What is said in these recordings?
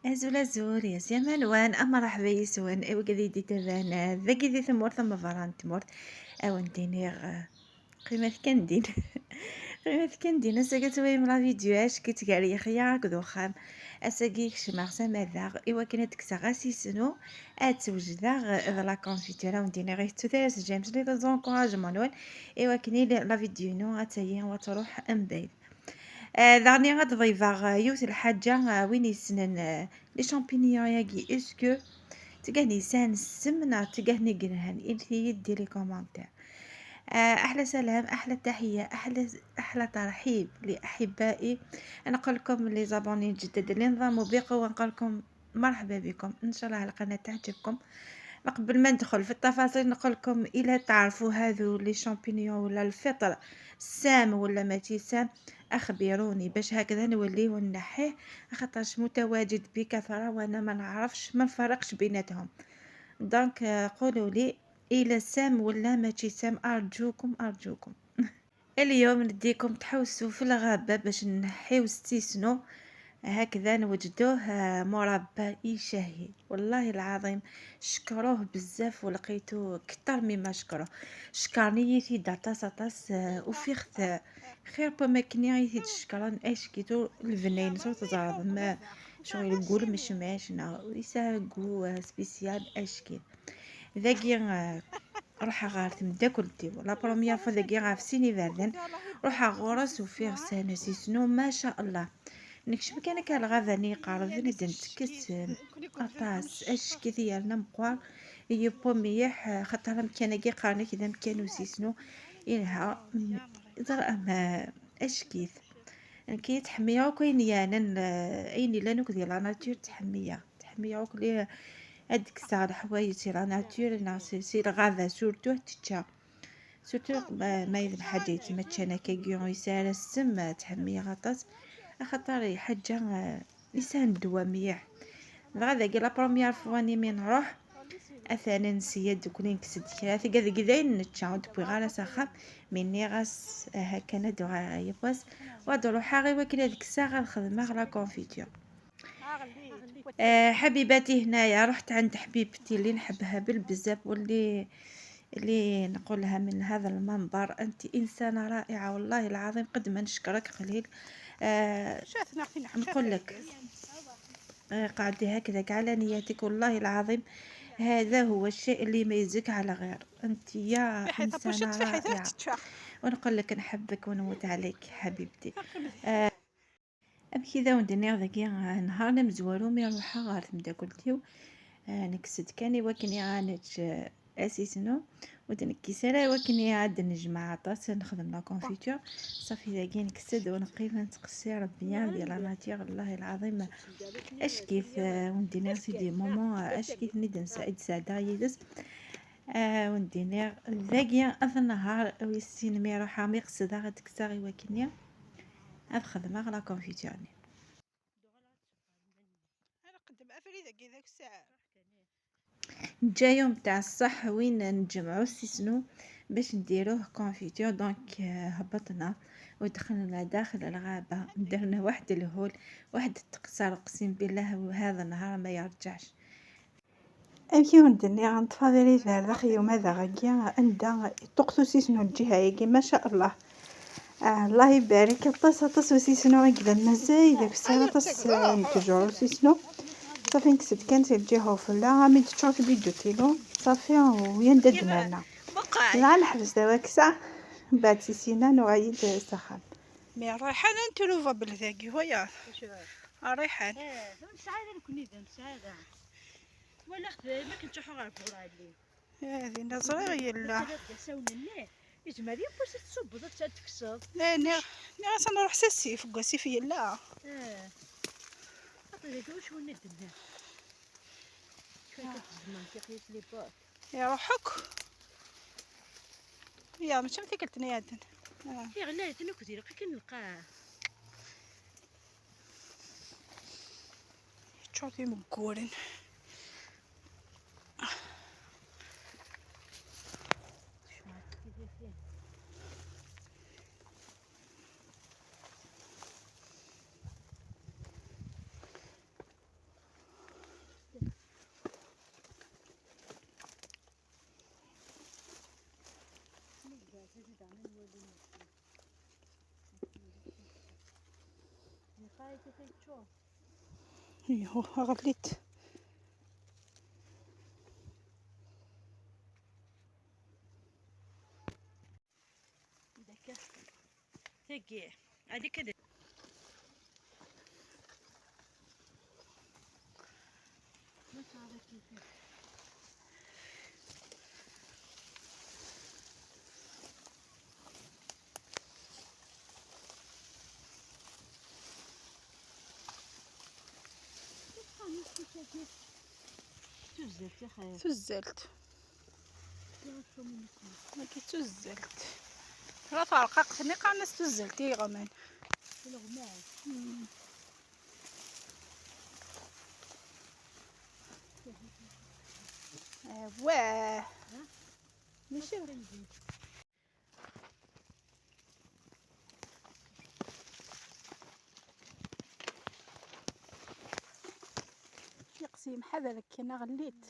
أزول أزول يا سيمانوان أمرحبا يسوان إوا كذي دي تبان ذا كذي ثمور ثم فران تمور أو ندينيغ قيمة كندين قيمة كندين أساكا تويم لا فيديو اش كتقالي خيا كدو خام أساكي كشماغ سماذا إوا كنا تكسا غاسي سنو أتوجدا la confiture ونديني غير تثاس j'aime les encouragements نوان إوا كني la vidéo نو غتايا وتروح أمبيد دارني غاد يوث الحاجة وين يسنن les champignons ياكي est-ce que تلقاني سان السمنة تلقاني قرهان إلتي يدي les commentaires. أحلى سلام، أحلى تحية، أحلى أحلى ترحيب لأحبائي. نقول لكم les abonnés الجدد اللي انضموا بقوة، نقول لكم مرحبا بكم، إن شاء الله القناة تعجبكم. قبل ما ندخل في التفاصيل نقول لكم إلا تعرفوا هذو les champignons ولا الفطر سام ولا ماشي سام اخبروني باش هكذا نولي ونحيه، خاطرش متواجد بكثرة وانا ما نعرفش ما نفرقش بيناتهم. donc قولوا لي الى سام ولا ماشي سام، ارجوكم ارجوكم. اليوم نديكم تحوسوا في الغابة باش نحيو ستيسنو هكذا نوجدوه مربى يشهي والله العظيم. شكروه بزاف ولقيتو كتر مما شكروه، شكرني في داطاس طاس وفيخت خير بما كني غير تشكرن اش كيتو الفنين صوت زعرب ما شغل يقول مش ماشنا يسا goût spécial اش كي ذاكي روح غار تمدا كلتي la première fois ذاكي غاف سيني فاردن روح غورس وفيه سانسي سنو ما شاء الله. نكشف كان كالغابة ني قارض نتكس أطاس اش كثير مقوار يبو ميح خاطر مكان كي قارني كذا مكان وسيسنو إلها زرا ما اش كيف كي تحميها وكاين يانا اين لا نوك ديال la nature تحميها تحميها وكلي هاديك الساعة الحوايج c'est la nature c'est الغابة surtout تتشا surtout ما يذ حاجة يتما تشانا كيكيون يسال السم تحميها غطاس خاطر حاجة لسان دوا ميح. غادا la première fois ني مين نروح اثانا نسيد كلين كسد كرا ثقا ذاك نتشا دبوي غالا ساخا مني غاس هكا ندو يبواس واد روحا غير وكلا ديك الساعة نخدمها la confiture. حبيباتي هنايا رحت عند حبيبتي اللي نحبها بالبزاف واللي اللي نقولها من هذا المنبر، انت انسانه رائعة والله العظيم قد ما نشكرك قليل. نقول لك قعدي هكذاك على نيتك والله العظيم هذا هو الشيء اللي يميزك على غير، انت يا انسانه رائعة ونقول لك نحبك ونموت عليك حبيبتي. كذا وندني ذاكي نهار مزوارو مي نروح غار تمدا قلتيو نكسد كاني وكني عانج اسيسنو ودنكي وكني عاد نجمع عطاس نخدم la confiture صافي ذاكي نكسد ونقيف نتقصي bien ديال la nature والله العظيم. اش كيف وندينا c'est des moments اش كيف ندن سعيد سعدا يدس وندينا ذاكي اث النهار ويسين مي روحا ميقصد غاد كساغي وكني هاد خدمة la confiture. جا يوم تاع الصح وين نجمعو سيسنو باش نديروه confiture. donc هبطنا ودخلنا داخل الغابة درنا واحد الهول واحد التقصر اقسم بالله وهذا النهار ما يرجعش. أمشي وندني غنطفى فارغ يوم هذا غاكيا عندها طقتو سيسنو الجهة ياكي ما شاء الله. الله يبارك طاس طاس وسيسنو هكذا مازال داك الساعة طاس نتجرو سيسنو صافي نكسد كانت الجهة وفلا مي تشوف بيدو تيلو صافي ويندد معنا لا نحبس دواك ساعة بعد سيسينا نعيد سخان مي ريحان انتروفا بالذاكي هويا ريحان سعادة نكون سعادة ولا ما كنتو غير بورالي هذه نظرة يلا يجمع لي باش تصب تكسر لا ني نروح ساسي فوق سيف يلا واش وندنا يا روحك يا ماشي مثل قلت نيادن يا غلا تنكدي كنلقاه تشوفي مكورن. ايوا غليت. تاكي هذيك هذا. تزلت يا خير. تزلت ما كي تزلت راه فرققتني قاع الناس تزلت يا غمان. واه ماشي يقسم حذرك كنا غليت.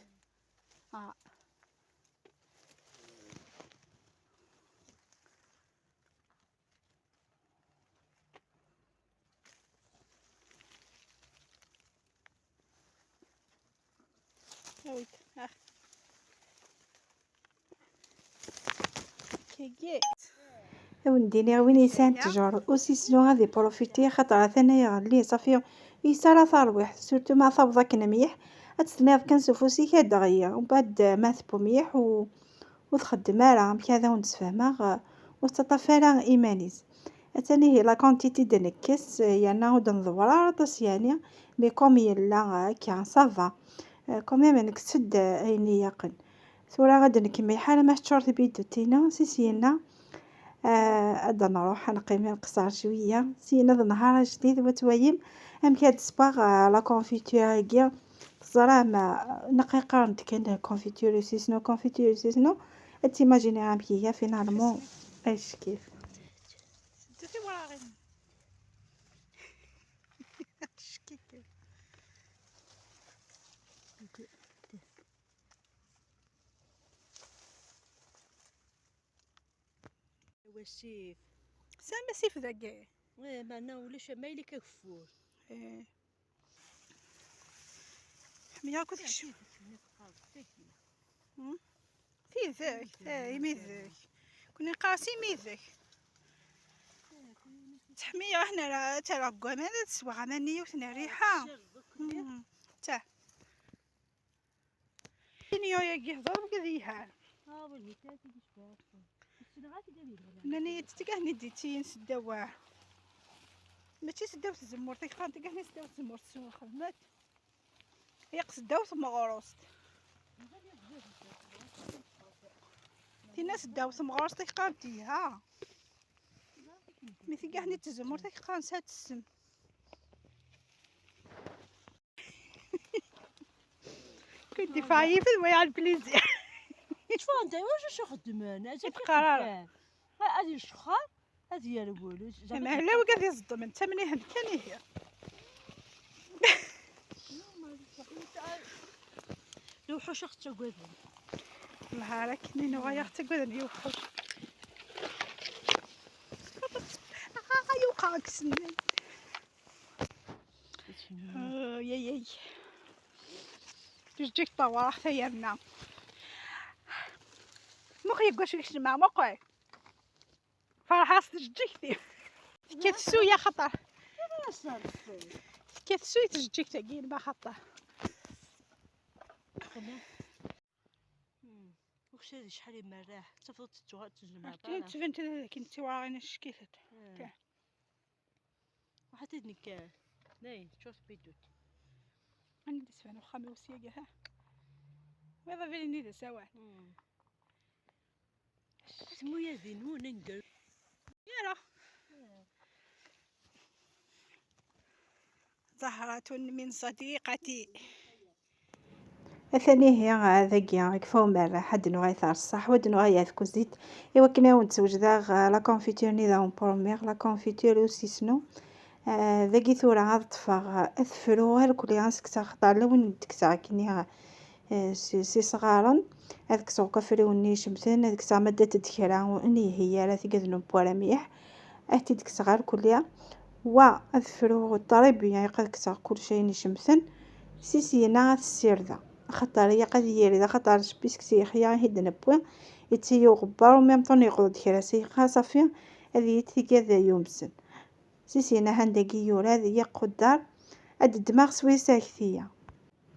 ونديني وين يسان تجار وسيسنو غادي بروفيتي خاطر ثاني غلي صافي يسارا ثرويح سورتو مع ثبضا كنميح اتسناض كان سفوسي كدغيا ومن بعد ما ثبو ميح وتخدم راه كذا ونتفاهمه وتطفى ايمانيز اتاني هي لا كونتيتي دنكس يعني ود ندور طاس يعني مي كوم يلا كان صافا كوميم نكسد عيني يقن ثورا غاد نكمل حاله ما تشرت بيدو تينا سيسينا أدا نروح نقيم نقصر شوية سينا ذا نهار جديد وتوايم ام كاد سباغ لا كونفيتور كيا تزرا ما نقيقة كان كونفيتور سيسنو كونفيتور سيسنو تيماجيني ام كي فينالمون اش كيف وسيف سامة سيف ذاك وي ما انا ولاش ما يلي كفور. ايه حميا كنت كشف في ذاك يميذك كنا قاسي ميذك تحمية حنا راه ترى قواما تسوى غمانية وثنا ريحة تا نيو يا كيهضر بكذيها ناني تتكهني ديتي نسداو ماشي سداو تزمور تيقان تكهني سداو تزمور تسوى خدمات يق سداو تمغروست تينا سداو تمغروست تيقان تيها مي تيكهني تزمور تيقان سات السم. كنت فايف ويا البليزي شوف انت واش شو خدمان تقرار هذه الشخار هذه هي الولوج ما لا وقاعد يصدم انت مني هاد كان هي الوحوش اختو قدن نهارك نين وغايا اختو قدن يوحوش يوقع كسنن يا يا تجيك طوارح ثيرنا مخي يقاش مع موقعي فرحة تجيك كتسو يا خطر كتسو تجيك تاكين ما خطر وخش هذه شحال مراح تفضل تجمع تفنت كنتي وراغينا الشكيفات وحتى نكا ناي شوف بيدوت عندي سفن وخا موسيقى ها ويضا فيني ذا سوا سمويا ذي ننقل يلا زهرة من صديقتي. أثاني هي ذاكيا كفاو مرة حد نوغي ثار الصح ود نوغي كوزيت إوا كنا ونتوجد la confiture ني ذا بروميغ la confiture وسيسنو ذاكي ثورة غاد طفا أثفرو غير كل غنسكتا خطر لون تكتا كني سي صغارن هذاك سوق فروني شمتن هذاك ساعة مادة تدكرا وني هي راه تيقاد نبورا ميح أهتي ديك صغار كليا و أذفرو très bien يقد كسر كل شيء نشمثن سيسينا السيردا خاطر هي قد يريد خاطر puisque سي خيا هيد نبوي يتيو غبار و même temps يقعد كراسي صافي هذه تيكاد يومسن سيسينا هنداكي يوراد يقدر هاد الدماغ سويسا كثير.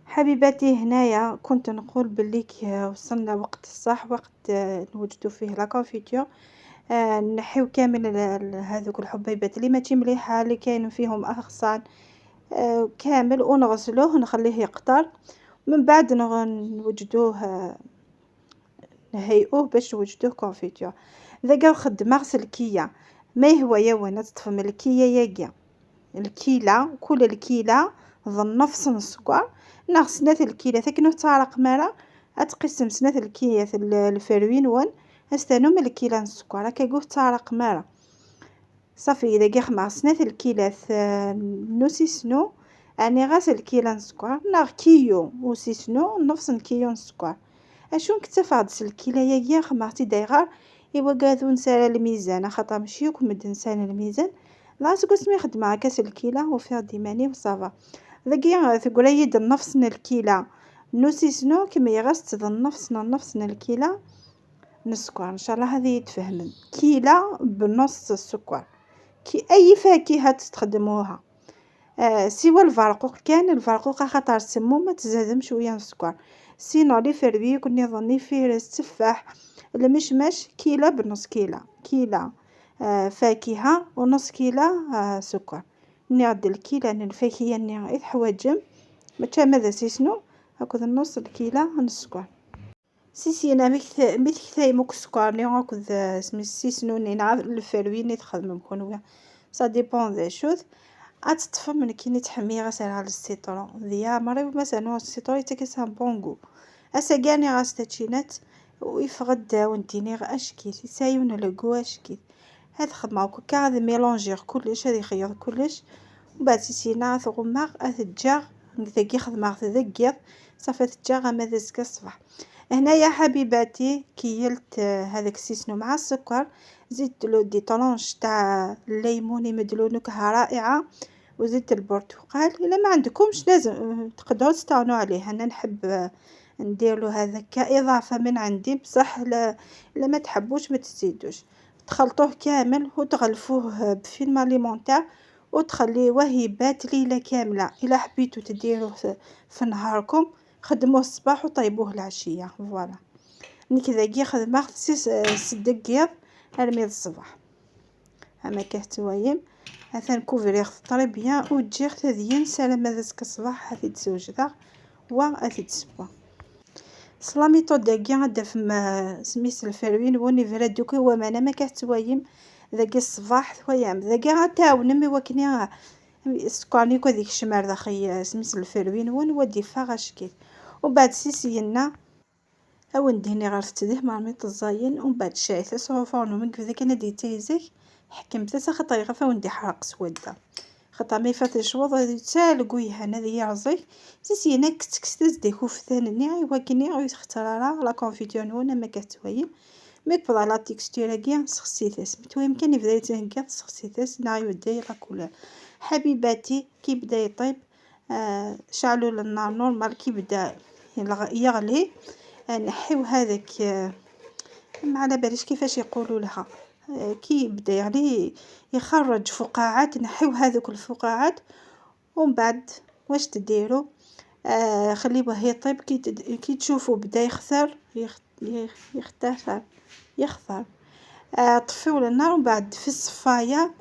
حبيباتي هنايا كنت نقول بلي وصلنا وقت الصح، وقت نوجدو فيه la confiture. نحيو كامل هذوك الحبيبات اللي ماشي مليحه اللي كاين فيهم اغصان كامل، ونغسلوه ونخليه يقطر. من بعد نوجدوه، نهيئوه باش نوجدوه confiture. ذاك خدمة غسل الكية ما هو يا وانا تطفم الكية ياكيا الكيلة، كل الكيلة ظ النفس السكر ناغ سنات الكيلة ثاكنو تارق مارا أتقسم سنات الكيلة ال fruits نون أستانو من الكيلة السكر هكا تارق مارا صافي. إذا كي خمع سنات الكيلات نوسيسنو أني غاس الكيلة السكر ناغ كيو وسيسنو نفس الكيو السكر أشو نكتفى الكيلة ياكيا خمعتي دايغار. إوا قادو نسال الميزان خاطر ماشي كمد نسال الميزان لا سكوس خدمة كاس الكيلة وفيها ديماني و ça va. ذاكي ثقول النفس الكيلة نوسيسنو كما يغس النفس الكيلة نسكر. ان شاء الله هذه يتفهم كيلة بنص السكر كي اي فاكهة تستخدموها سوى الفرقوق. كان الفرقوق خاطر سمو ما تزادم شوية السكر، sinon les fruits كوني ظني فيه التفاح المشمش كيلة بنص كيلة، كيلة فاكهة ونص كيلة سكر. نعد الكيلة الفاكهة ني حواجم ماشي ماذا سيسنو هاكذا النص الكيلة السكر. سيسينا ميت كثايموك السكر ني هاكذا سمي سيسنو ني نعرف ال fruits ني تخدم كونويا ça dépend des choses. أتطفى من كي تحمي غاسل على ال citron ديا مريض مثلا ال citron يتكس un bon goût أساكاني غاس تاتشينات ويفغد وانتيني أشكيت يسايون le goût أشكيت. هاد خدمة كا غادي mélanger كلش هادي يخيط كلش ومن بعد سيسينا ثغماغ أتجاغ ذاكي خدمة ذاكيض صافي تجاغ ماذا زكا الصباح. هنايا حبيباتي كيلت هذاك السيسنو مع السكر، زدت له des tranches تاع الليمون يمدلو نكهة رائعة، وزدت البرتقال. الا ما عندكمش لازم تقدروا تستغنوا عليه، انا نحب ندير له هذا كاضافه من عندي، بصح لا ما تحبوش ما تزيدوش. تخلطوه كامل وتغلفوه ب film alimentaire وتخليوه يبات ليله كامله. الا حبيتو تديروه في نهاركم خدموه الصباح وطيبوه العشيه. voilà نيك ذاكي خدمه سدقيض ارمي الصباح اما كهتوايم هذا نكوفريغ très bien وتجي تذين سلام هذا الصباح هذه تسوجدا و هذه تسوا س la méthode داكي غادا فما سميت ال fruits وني فرادوك هو مانا ما كهتوايم ذاكي الصباح ثويام ذاكي غتاونم وكني السكر نيكو هذيك الشمار داخل سميت ال fruits ون ودي فاغاشكيت. ومن بعد سيسينا او ندهني غير تديه مرميط الزاين. ومن بعد شايثة سوفورنو من كذا كان دي تيزك حكمت خاطر غفا وندي حرق سودا خاطر ما يفات الشوض تالقو يهنا ذي يرزي سيسينا كتكستز دي كوفتان وكني غير اختار la confiture نون ما كتويم mais بضع la texture كي سخسيتاس متويم كان يبدا يتهنكا سخسيتاس نا يبدا la couleur. حبيباتي كي بدا يطيب شعلوا النار normal كي بدا يغلي نحيو هذاك ما على باليش كيفاش يقولوا لها كي يبدا يغلي يخرج فقاعات، نحيو هذوك الفقاعات. ومن بعد واش تديروا خليوه يطيب كي تشوفوا بدا يخثر يختفى يخثر طفيو النار. ومن بعد في الصفايه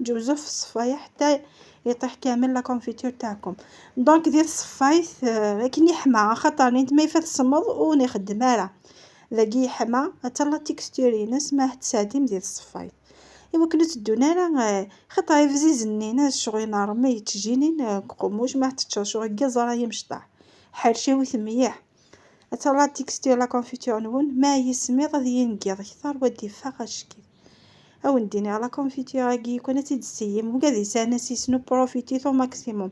جوزوه في الصفايه حتى يطيح كامل la confiture تاعكم. donc دير الصفايث لكن يحمى خاطر نيت ما يفات الصمد ونخدم راه ذاكي يحمى حتى la texture ينس ما تساعدي مدير الصفايث. ايوا كنو تدونا راه خاطر يفزيزني الشغل نار ما يتجيني قموش ما تتشرشو كاع راه يمشطح حرشاوي ثميح حتى la texture la confiture نون ما يسمي غادي ينقيض كثر ودي فاغاشكي او نديني على confiture كي كنا تيدسيم وكذا سانا سيسنو profitez au maximum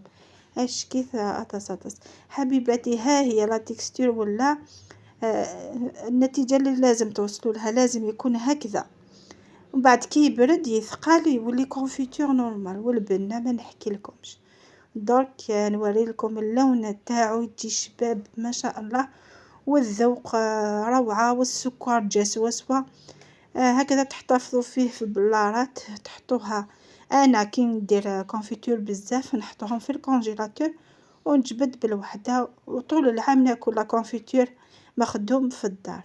اشكيث اطاس اطاس. حبيباتي ها هي la texture ولا النتيجة اللي لازم توصلوا لها لازم يكون هكذا. ومن بعد كي يبرد يثقل يولي confiture normale، والبنه ما نحكي لكمش. درك نوري لكم اللون تاعو يجي شباب ما شاء الله، والذوق روعه، والسكر جا سوا سوا. هكذا تحتفظوا فيه في بلارات تحطوها. انا كي ندير confiture بزاف نحطوهم في ال congélateur ونجبد بالوحدة، وطول العام ناكل la confiture مخدوم في الدار.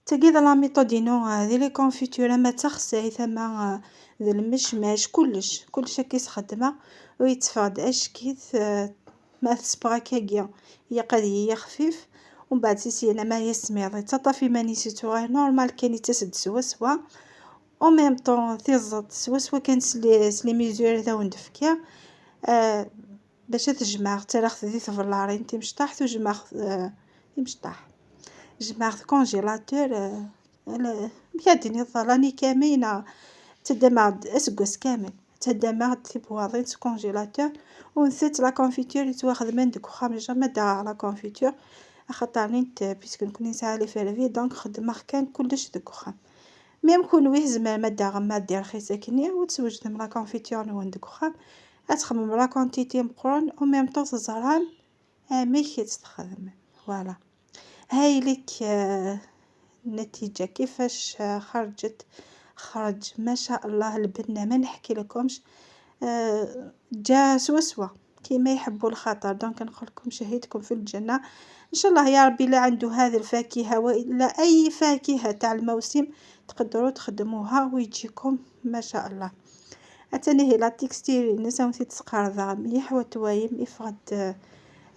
تاكيد la méthode ينو هذه les confitures ما تخساي ثما ذا المشماش كلش كلش كيسخدمه ويتفاد اشكيت ما تسبغا كاكيا هي قضية خفيف. ومن بعد سيسينا ما يسميض تطفي ماني سيتو غير normal كان يتسد سوا سوا au même temps تيزط سوا سوا كان les mesures ذا وندفكيا باش تجمع تراخ ذي تفلارين تيمشطاح تجمع تيمشطاح جمع congélateur بيادني ظلاني كامينة تدمع اسقس كامل تدمع تيبواضين congélateur ونسيت la confiture يتواخذ من ديك وخا jamais دا la confiture خاطر نيت puisque نكون نسعى les fruits donc خدمة كان كلش ديك وخا même كون ويه زمان ما دا غما دير رخيصة كني وتسوجد la confiture نون ديك وخا اتخمم la quantité مقرون و même temps تزرعم ميك تستخدم. voilà هاي لك النتيجة كيفاش خرجت، خرج ما شاء الله البنة ما نحكي لكمش، جا سوا سوا كيما يحبوا الخاطر. donc نقول لكم شهيتكم في الجنة ان شاء الله يا ربي. لا عنده هذه الفاكهة والا اي فاكهة تاع الموسم تقدروا تخدموها ويجيكم ما شاء الله. اتاني هي la texture نساو تسقرض مليح وتوايم يفقد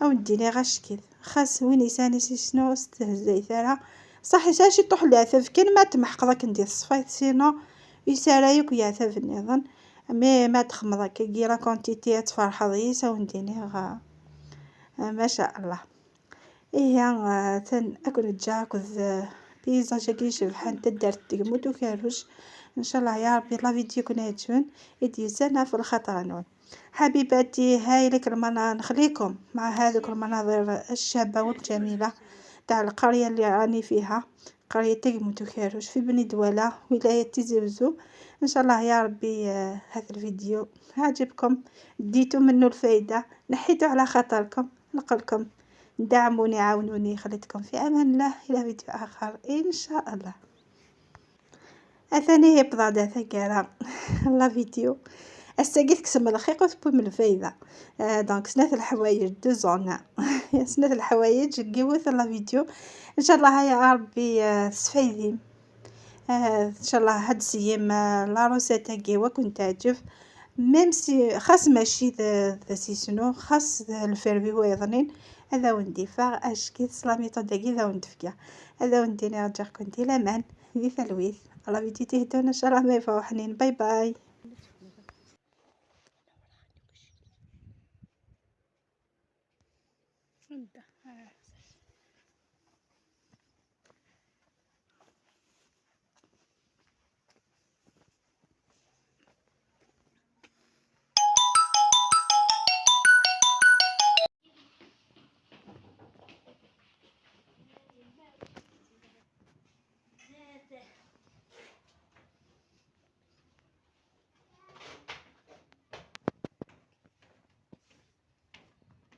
او نديني غاشكيل خاص وين يساني شنو استهزاي ثرا صح شي طوح العثاف كان ما تمحق ندير الصفايت sinon يسارايك ويعثاف النظام mais ما تخمض كي la quantité تفرحض يسا ونديني غا ما شاء الله. إيه تن اكل جاك paysage كي شبحان تدارت تقموت وكاروش. ان شاء الله يا ربي la vidéo كون عجبن يدي في الخطر نون. حبيباتي هاي لك المناظر، نخليكم مع هذوك المناظر الشابة والجميلة تاع القرية اللي راني فيها، قرية تقموت وكاروش في بني دولة ولاية تيزي وزو. ان شاء الله يا ربي هذا الفيديو عجبكم، ديتو منه الفايدة، نحيتو على خاطركم. نقولكم دعموني عاونوني، خليتكم في امان الله الى فيديو اخر ان شاء الله. اثاني هي بضاعة ثقالة la vidéo استاقيت كسم الخيق وثبو من الفايدة. donc سنات الحوايج deux en un سنات الحوايج قوت la vidéo. ان شاء الله يا ربي تسفايدين ان شاء الله هاد السيام la recette كيوا كنت تعجب même si خاص ماشي ذا سيسنو خاص ال fruits ويضنين هذا ونديفا اشكي سلاميطو داكي ذا وندفكا هذا ونديني رجع كنتي لامان ذي ثلويث الله فيديو تهدون ان شاء الله ما يفوحنين. باي باي.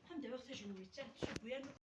الحمد لله وقت جنوي تشوفوا.